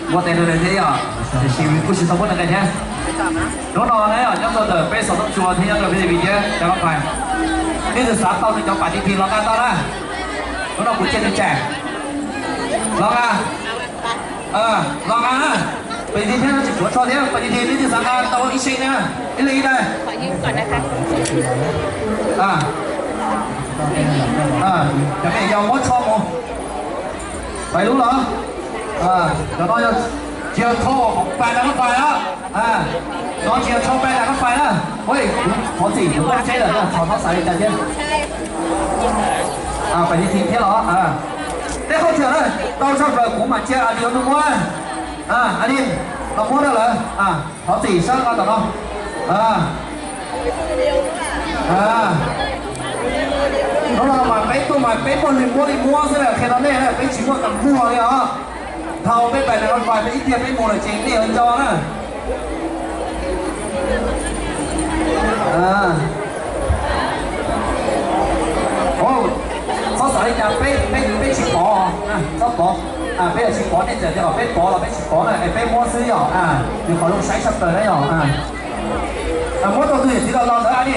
Muaj tes rau nws thiab yom, tiam sis kuj tsis tau muab nws nqe thiab. Hnub no na yom, nyob rau ntawm peb xov tooj cua thiab nyob rau peb T V thiab cov loj pais, nej twg xav tau nws cov pam ti ti los nqa tau na. Hnub no kuv cia nws tsam los nqa, los nqa na. Pam ti ti thiab no tsis tshua tsho thiab, pam ti ti nej twg xav nqa tau ib xees na, ib leeg ib daim. Cov me yog muab tsho mus. Pais lub los, cov no yog tsis yog tsho pais nram lub pais os. No tsis yog tsho pais nram lub pais na. Ua, kuv thov txim kuv muaj tsheb lawm na, thov thov xav li cas thiab. Pais li thiab los, tej qhov chaw na, tau tshaj plaws kuv mam cia a li nug muab. A li, los muab rau lawv. Thov txim sab nqa tom no. Hnub no mas peb tuaj mas peb muaj li muab li muab xwb na, qhia rau nej na, peb tsis muaj kam muag li os. Dhau peb pais nram lub pais peb ib tiag peb mus lawm ces nej yuav nco na. Txhob xav li cas, peb, peb, peb tsis pov, txhob pov. Peb yuav tsis pov, nej txawm tias kom peb pov los peb tsis pov na, es peb muab xwb yom. Nws qhov zoo saib tshaj plaws na yom. Muab rau tus yawm txiv laus laus ntawd a li.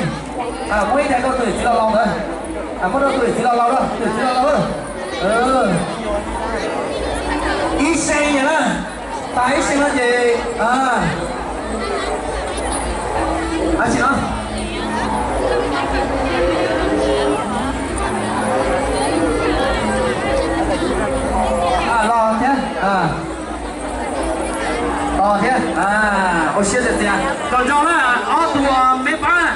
Muab ib daim rau tus yawm txiv laus laus ntawd. Muab rau tus yawm txiv laus laus, tus yawm txiv laus laus. Ib xees na. Tas ib xees no ces, a tsis no, los thiab, los thiab. Ua siab tiag tiag, kom zoo na, ob tug me pab.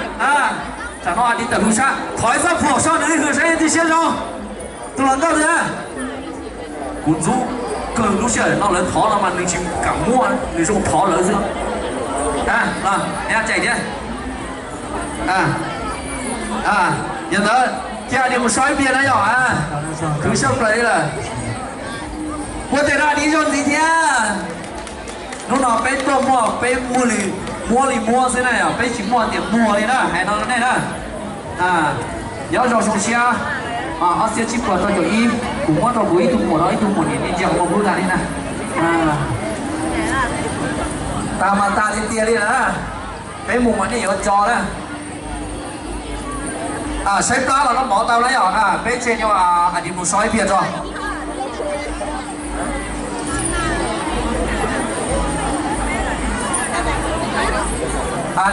Tsam no a li tawm hws sab, thov ib txoj phuam soj nws li hws saib twb siab zoo. Tus hluas nkauj twg na? Kuv ntxub kawg, lub sij hawm no lawv thov no mas nws tsis kam muab, nws zoo thov lawv xwb. Tseem thiab. Yog ntawd cia li mus so ib pliag na yom. Khwv sab plaws li lawm. Ua tej no li zoo ntxiv thiab. Hnub no peb tuaj muaj peb muaj li, muab li muab xwb na yom, peb tsis muaj tias muag li na, hais no nej na. Nyob zoo zoo siab, ob txhiab tsib puas rau caum ib, kuv muab rau kuv ib tug muam no ib tug muam niam ntsia mus hlub tag li na. Tas mas tas tiag tiag li na. Peb mus mas nej yuav tso na. Saib plab los noj mov tau na yom, peb tseg nyuag a tis mus so ib pliag tso.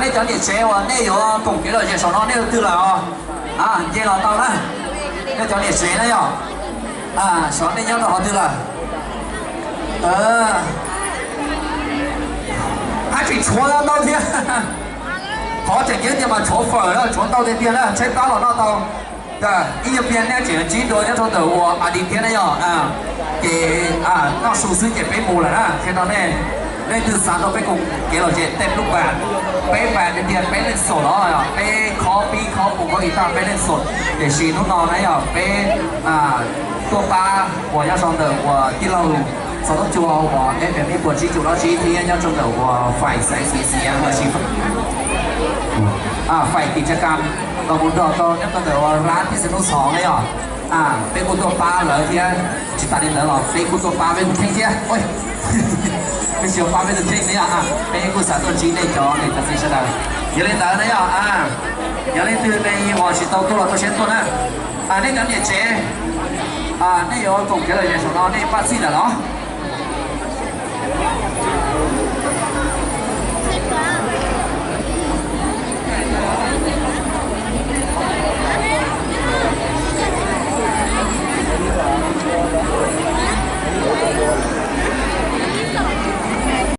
Nej cov niam tsev uas nej yuav koom kev lom zem saum no nej ua twg lawm os? Nce los tau na. Nej cov niam tsev na yom, xyov nej nyob rau qhov twg lawm. Haj tseem tshuav ntau thiab. Qhov tseem ceeb tiag mas tshuav fawm, tshuav ntau tiag tiag na, tshaib plab los noj tau. Ib nyuag pliag nej tseem ntsib dua nyob rau ntawm uas a tis thiab na yom. Ces noj su xwb ces peb mus lawm na, qhia rau nej. Leej twg xav tau peb koom kev lom zem tej lub pas, peb pas tiag tiag peb leej xom los, peb khob pib khob pus khob guitar peb leej xom. Tiam sis hnub no na yom peb tuaj pab uas nyob rau ntawm uas tij laug Xov Tooj Cua uas F M ib puas tsib cuv lab tsib thiab nyob rau ntawm uas faim xaiv xiv xiav lossis faim tim tsaj kam los mus nrog rau nyob rau ntawm uas lab tij xwb hnub xov na yom. Peb kuj tuaj pab lawv thiab, tsis tas li ntawd los peb kuj tuaj pab peb tus kheej thiab. Peb tsis pab peb tus kheej thiab, peb kuj xav tuaj ntsib nej cov niam cov txiv sawv daws. Yog li ntawd na yom, yog leej twg nej uas tsis tau tuaj los tuaj siab tuaj na, nej cov niam tsev, nej yuav koom kev lom zem saum no nej pab txij lawm los?